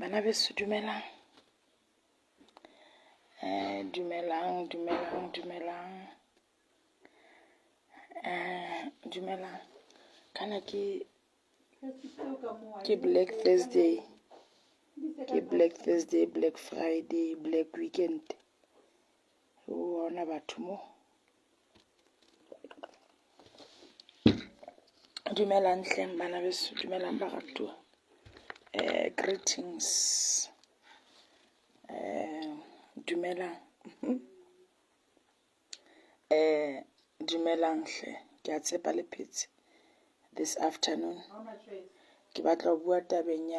Bana beso dumelang, dumelang, dumelang, dumelang, dumelang. Kana ke Black Thursday, ke Black Thursday, Black Friday, Black weekend. Ha hona batho mo. Dumelang hleng bana beso, dumelang baratuwa. Greetings dumelang dumelang hle kea tshepa le phetse this afternoon. Ke batla ho bua tabeng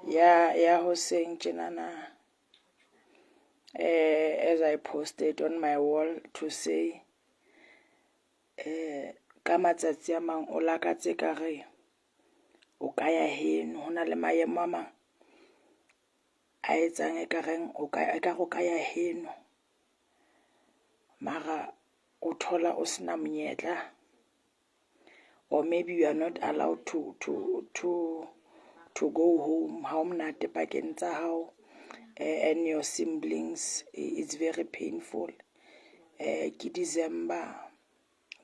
ya hoseng tjenana as I posted on my wall to say ka matsatsi a mang o lakatsa ekare o ka ya heno. Hona le maemo a mang a etsang ekareng o ka ekare o ka ya heno. Mara o thola o sena monyetla or maybe you are not allowed to go home. Ha ho monate pakeng tsa hao and your siblings, it's very painful. Ke December,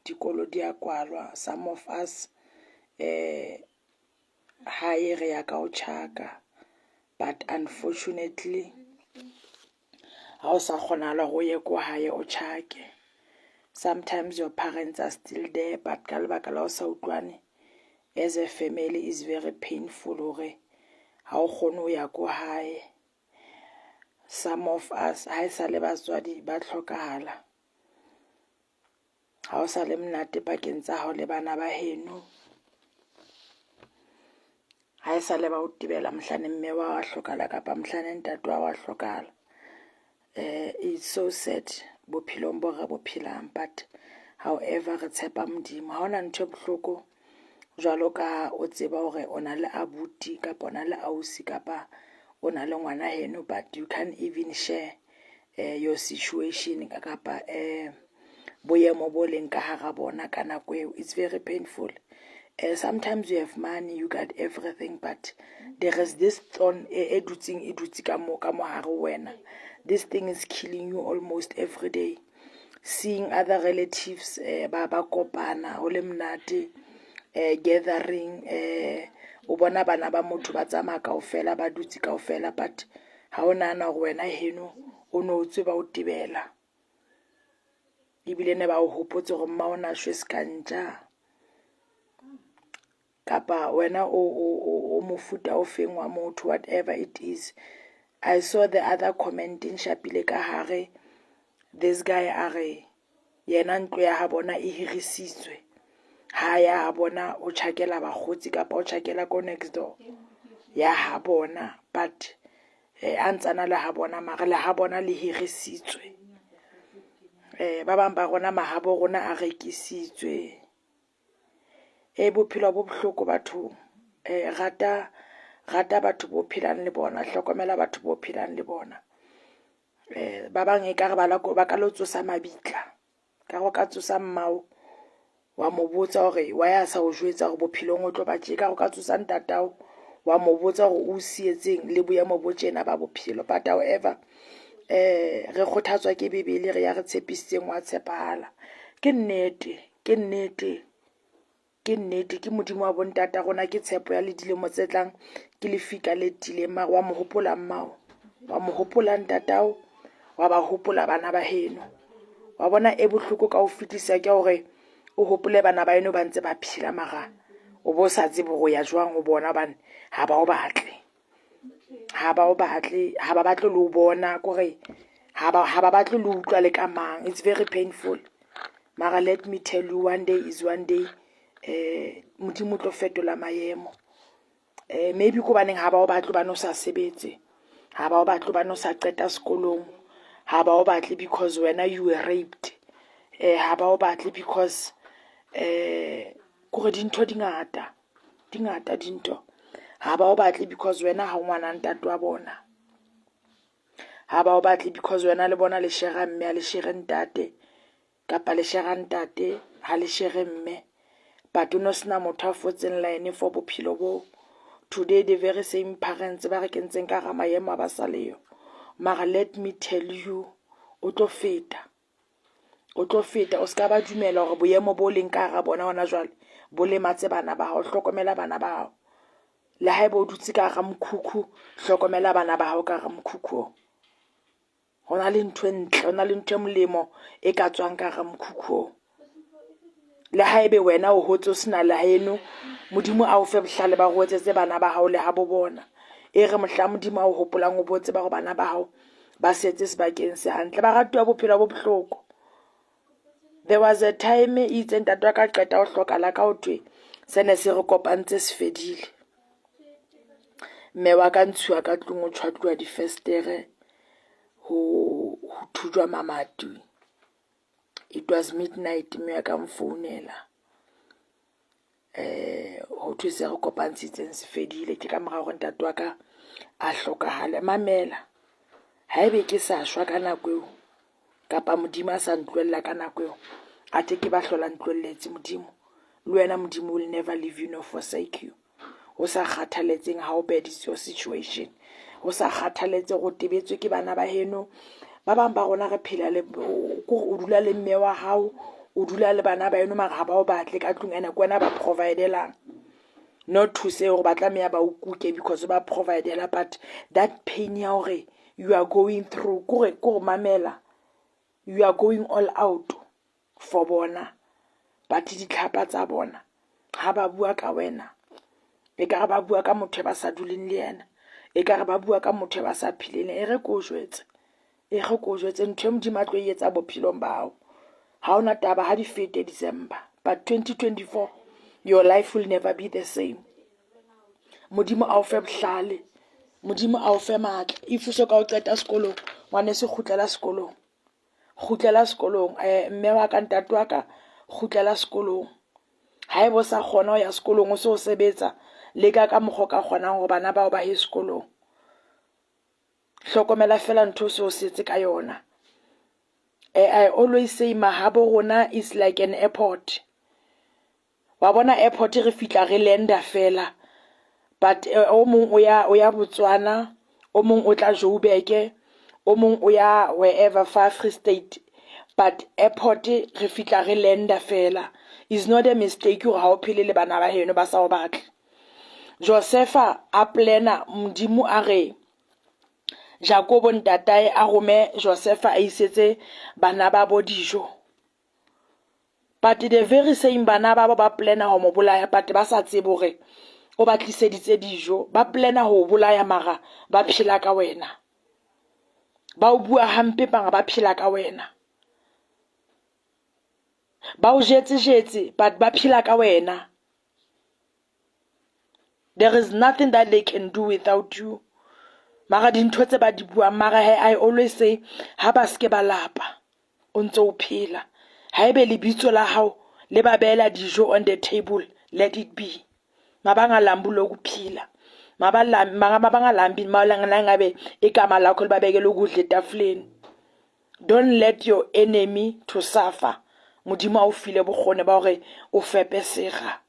dikolo di a kwalwa. Some of us hae re ya ka ho tjhaka. But unfortunately, ha o sa kgonahala hore o ye ko hae o tjhake. Sometimes your parents are still there but ka lebaka la ho sa utlwane as a family is very painful hore ha o kgone ho ya ko hae. Some of us ha e sale batswadi ba hlokahala, ha o sa le monate pakeng tsa hao le bana ba heno. Ha e sale ba o tebela mohlanne mme wa hao a hlokahala kapa mohlanne ntate wa hao a hlokahala. It's so sad bophelong bo re bo phelang but however re tshepa Modimo. Ha hona ntho e bohloko jwalo ka o tseba hore o na le abuti kapa ona le ausi kapa o na le ngwana heno but you can't even share your situation kapa boemo bo leng ka hara bona ka nako eo. It's very painful. Sometimes you have money, you got everything, but there is this thorn e dutseng e dutse ka mo ka mohare ho wena. This thing is killing you almost every day. Seeing other relatives ba ba kopana ho le monate, gathering, o bona bana ba motho ba tsamaya kaofela, ba dutse kaofela, but ha o nahana hore wena heno o no tswe ba o tebela. Ebile ne ba o hopotse hore mmao o na shwe ska ntja. Kapa wena o mofuta o feng wa motho, whatever it is. I saw the other comment e nshapile ka hare. This guy a re yena ntlo ya ha bona e hirisitswe. Ha ya ha bona o tjhakela bakgotsi kapa o tjhakela ko next door ya ha bona. But a ntsana le ha bona mara le ha bona le hirisitswe. Ba bang ba rona mahabo rona a rekisitswe. Bophelo bo bohloko bathong. Rata rata batho bo phelang le bona, hlokomela batho bo phelang le bona. Ba bang ekare ba ka lo tsosa mabitla. Ekare o ka tsosa mmao wa mo botsa hore why a sa o jwetsa hore bophelong o tlo ba tje. Ekare o ka tsosa ntatao wa mo botsa hore o sietseng le boemo bo tjena ba bophelo. But however, re kgothatswa ke Bebele re ya re tshepisitseng wa tshepahala. Ke nnete, ke nnete, ke nnete. Ke Modimo wa bo ntata rona, ke tshepo ya le dilemo tse tlang, ke lefika le tiileng. Mara wa mo hopola mmao, wa mo hopola ntatao, wa ba hopola bana ba heno. Wa bona e bohloko ka ho fetisa ke hore o hopole bana ba heno ba ntse ba phela mara o bo sa tsebe hore o ya jwang ho bona hobane ha ba o batle. Ha ba o batle, ha ba batle le ho bona kore ha ba batle le ho utlwa le ka mang. It's very painful. Mara let me tell you, one day is one day. Modimo o tlo fetola maemo. Maybe ke hobaneng ha ba o batle hobane o sa sebetse. Ha ba o batle hobane o sa qeta sekolong. Ha ba o batle because wena you were raped. Ha ba o batle because kore dintho di ngata, di ngata dintho. Ha ba o batle because wena ha o ngwana ntate wa bona. Ha ba o batle because wena le bona le shera mme ha le shere ntate kapa le shera ntate ha le shere mme. But o no sena motho a fotseng line for bophelo boo. Today the very same parents ba re kentseng ka hara maemo a ba sa leyo. Mara let me tell you, o tlo feta. O tlo feta, o ska ba dumela hore boemo bo leng ka hara bona hona jwale bo lematse bana ba hao. Hlokomela bana ba hao. Le haeba o dutse ka hara mokhukhu, hlokomela bana ba hao ka hara mokhukhu oo. Ho na le ntho e ntle, ho na le ntho e molemo e ka tswang ka hara mokhukhu oo. Le haebe wena o hotse o sena lehaeno, Modimo a o fe bohlale ba hore o etsetse bana ba hao le habo bona. E re mohla Modimo a o hopolang o bo tseba hore bana ba hao ba setse sebakeng se hantle. Baratuwa bophelo bo bohloko. There was a time e itse ntate wa ka a qeta ho hlokahala ka ho thwe se ne se re kopantse se fedile. Mme wa ka ntshuwa ka tlung o tjhwatluwa difestere ho thujwa mamati. It was midnight mme wa ka nfounela ho thwe se re kopantshitseng se fedile. Ke ka mora hore ntate wa ka a hlokahale. Mamela, haebe ke sa shwa ka nako eo kapa Modimo a sa ntlohella ka nako eo, athe ke ba hlola ntlohelletse Modimo. Le wena Modimo will never leave you nor forsake you. Ho sa kgathaletseng how bad is your situation, ho sa kgathaletse hore o tebetswe ke bana ba heno. Ba bang ba rona re phela le kore o dula le mme wa hao, o dula le bana ba heno mara ha ba o batle ka tlung ene ke wena ba provide-elang. Not to say hore ba tlameha ba o kuke because o ba provide-ela but that pain ya hore you are going through kore kore mamela you are going all out for bona but ditlhapa tsa bona ha ba bua ka wena ekare ba bua ka motho e ba sa duleng le yena, ekare ba bua ka motho e ba sa pheleng. E re ko jwetse, e re ko jwetse ntho e Modimo a tlo e etsa bophelong ba hao. Ha hona taba ha di fete December but 2024 your life will never be the same. Modimo a o fe bohlale, Modimo a o fe matla. If o so ka o qeta sekolong, ngwaneso kgutlela sekolong. Kgutlela sekolong mme wa ka, ntate wa ka kgutlela sekolong. Haeba o sa kgona ho ya sekolong o se o sebetsa, leka ka mokgwa o ka kgonang hore bana bao ba ye sekolong. Hlokomela feela ntho o se o setse ka yona. I always say mahabo rona is like an airport. Wa bona airport re fihla re landa fela but o mong o ya o ya Botswana, o mong o tla Joburg, o mong o ya wherever far Free State. But airport re fihla re landa fela. Is not a mistake hore ha o phele le bana ba heno ba sa o batle. Josefa a plan-a Modimo a re Jakobo ntatae a rome Josefa a isetse bana ba bo dijo. But the very same bana ba bo ba plan-a ho mo bolaya but ba sa tsebe hore o ba tliseditse dijo. Ba plan-a ho o bolaya mara ba phela ka wena. Ba o bua hampe mara ba phela ka wena. Ba o jetse jetse but ba phela ka wena. There is nothing that they can do without you. Mara dintho tse ba di buang mara he I always say ha ba ske ba lapa o ntso o phela. Haebe lebitso la hao le ba behela dijo on the table, let it be. Mabangalambi lokuphila. Mabangalambi nangabe igama lakho libabekela ukudla etafuleni. Don't let your enemy to suffer. Modimo a o file bokgoni ba hore o fepe sera.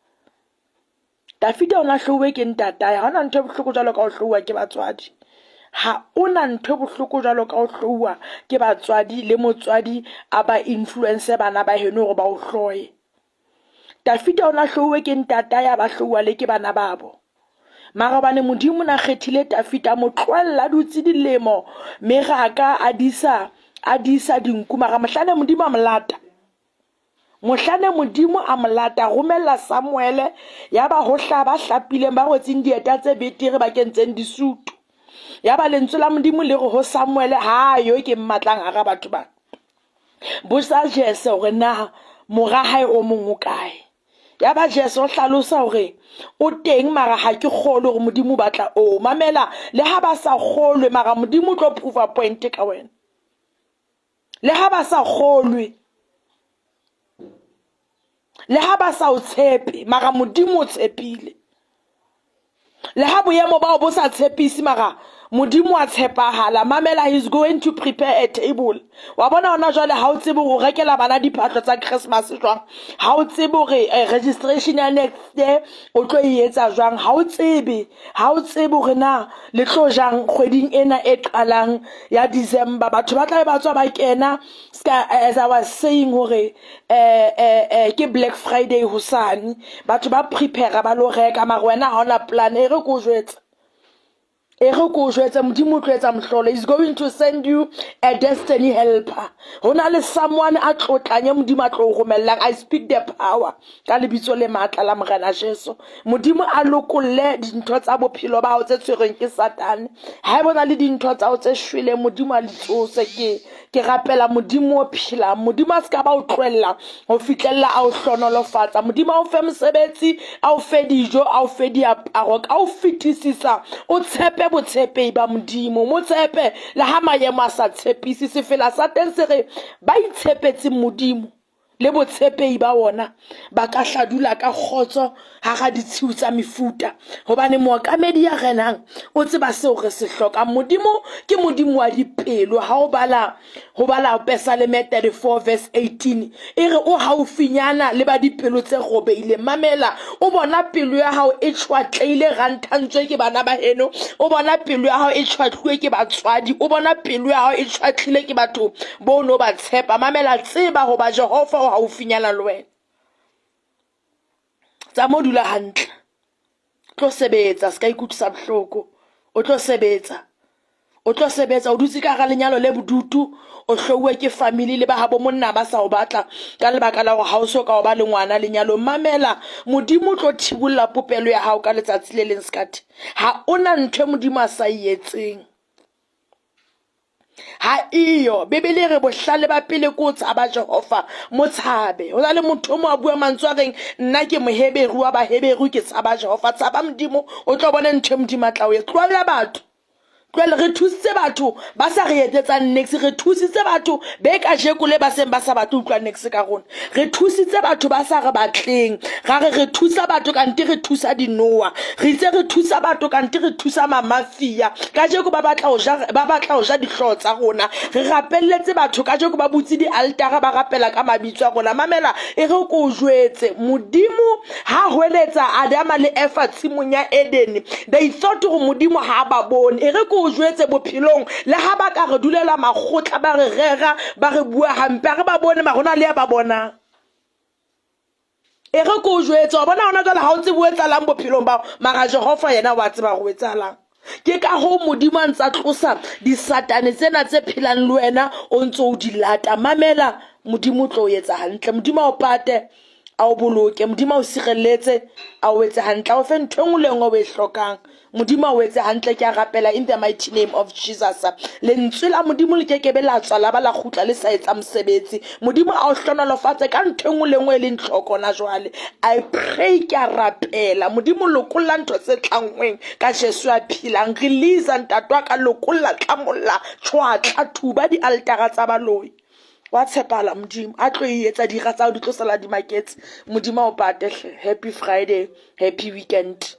Dafida o na hlouwe ke ntatae. Ha hona ntho e bohloko jwalo ka ho hlouwa ke batswadi. Ha ona ntho e bohloko jwalo ka ho hlouwa ke batswadi le motswadi a ba influence bana ba heno hore ba o hloye. Dafida o na hlouwe ke ntatae a ba hlouwa le ke bana babo. Mara hobane Modimo na kgethile Dafida a mo tlohella a dutse dilemo meraka a disa a disa dinku mara mohlane Modimo a mo lata. Mohlane Modimo a mo lata a romella Samuele ya ba ho hlaha ba hlapileng ba rwetseng dieta tse betere ba kentseng disutu. Ya ba lentswe la Modimo le re ho Samuele ha yo ke mmatlang hara batho bana. Botsa Jese hore na mora hae o mong o kae. Ya ba Jese o hlalosa hore o teng mara ha ke kgolwe hore Modimo o batla oo. Mamela le ha ba sa kgolwe mara Modimo o tlo prove point ka wena. Le ha ba sa kgolwe, le ha ba sa o tshepe mara Modimo o tshepile. Le ha boemo bao bo sa tshepise mara Modimo wa tshepahala. Mamela, he's going to prepare a table. Wa bona hona jwale ha o tsebe hore o rekela bana diphahlo tsa Christmas jwang. Ha o tsebe hore eh, registration ya next year o tlo e etsa jwang. Ha o tsebe, ha o tsebe hore na le tlo jang kgweding ena e qalang ya December. Batho ba tla be ba tswa ba kena ska as I was saying hore eh eh eh ke Black Friday hosane. Batho ba prepare ba lo reka mara wena ha ona plan. E re ko jwetse. E re ko jwetse Modimo o tlo etsa mohlolo. Is going to send you a destiny helper. Ho na le someone a tlotlang e Modimo a tlo o romellang. I speak the power ka lebitso le matla la Morena Jesu. Modimo a lokolle dintho tsa bophelo ba hao tse tshwerweng ke Satane. Ha e bona le dintho tsa hao tse shweleng Modimo a li tsose. Ke Ke rapela Modimo o phelang. Modimo a se ka ba o tlohella ho fihlella a o hlonolofatsa. Modimo a o fe mosebetsi, a o fe dijo, a o fe diaparo. Ka ho fetisisa o tshepe botshepehi ba Modimo. Mo tshepe le ha maemo a sa tshepise. Sefela sa teng se re ba itshepetseng Modimo le botshepehi ba wona ba ka hla dula ka kgotso hara ditshiu tsa mefuta, hobane mookamedi ya renang o tseba seo re se hlokang. Modimo ke Modimo wa dipelo. Ha o bala ho bala Pesaleme 34 verse 18 e re o haufinyana le ba dipelo tse robehileng. Mamela, o bona pelo ya hao e tjhwatlehile ranthantswe ke bana ba heno, o bona pelo ya hao e tjhwatluwe ke batswadi, o bona pelo ya hao e tjhwatlile ke batho bo no ba tshepa. Mamela, tseba hoba Jehova o haufinyana le wena. Tsa mo dula hantle. Tlo sebetsa, se ka ikutlwisa bohloko. O tlo sebetsa. O tlo sebetsa, o dutse ka hara lenyalo le bodutu, o hlouwe ke family le ba habo monna ba sa o batla ka lebaka la hore ha o so ka o ba le ngwana lenyalong. Mamela, Modimo o tlo thibolla popelo ya hao ka letsatsi le leng sekate. Ha ona ntho e Modimo a sa e etseng. Ha eyo. Bibele e re bohlale ba pele ke ho tshaba Jehova. Mo tshabe. Ho na le motho o mo a bua mantswe a reng nna ke Moheberu wa Baheberu ke tshaba Jehova. Tshaba Modimo o tlo bone ntho e Modimo a tla o e. Tlohella batho. Tlohella re thusitse batho ba sa re etsetsang niks. Re thusitse batho be kajeko le ba seng ba sa batle utlwa niks ka rona. Re thusitse batho ba sa re batleng. Ra re re thusa batho kante re thusa dinowa. Re itse re thusa batho kante re thusa mamafia. Kajeko ba batla ho ja ba batla ho ja dihlooho tsa rona. Re rapelletse batho kajeko ba butse dialtara ba rapela ka mabitso a rona. Mamela e re ko o jwetse Modimo ha hweletsa Adama le Eva tshimong ya Edene. They thought hore Modimo ha ba bone. E re ko o jwetse bophelong le ha ba ka re dulela makgotla ba re rera ba re bua hampe ha re ba bone mara hona le ya ba bonang. E re ko o jwetse wa bona hona jwale ha o tsebe o etsahalang bophelong bao mara Jehova yena wa tseba hore o etsahalang. Ke ka hoo Modimo a ntsa tlosa disatane tsena tse phelang le wena o ntso o di lata. Mamela Modimo o tlo o etsa hantle. Modimo a o pate a o boloke. Modimo a o sireletse a o etse hantle. A o fe ntho e nngwe le e nngwe o e hlokang. Modimo a o etse hantle ke a rapela in the mighty name of Jesus. Lentswe la Modimo le kekebe la tswa la ba la kgutla le sa etsa mosebetsi. Modimo a o hlonolofatse ka ntho e nngwe le nngwe e leng tlhoko na jwale. I pray ke a rapela. Modimo lokolla ntho tse tlanngweng ka Jesu ya phelang. Release ntate wa ka lokolla tlamolla tjhwatla thuba dialtara tsa baloi. Wa tshepahala Modimo a tlo e etsa dira tsa hao di tlo sala di maketse. Modimo a o pate hle. Happy Friday, happy weekend.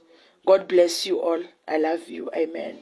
God bless you all. I love you. Amen.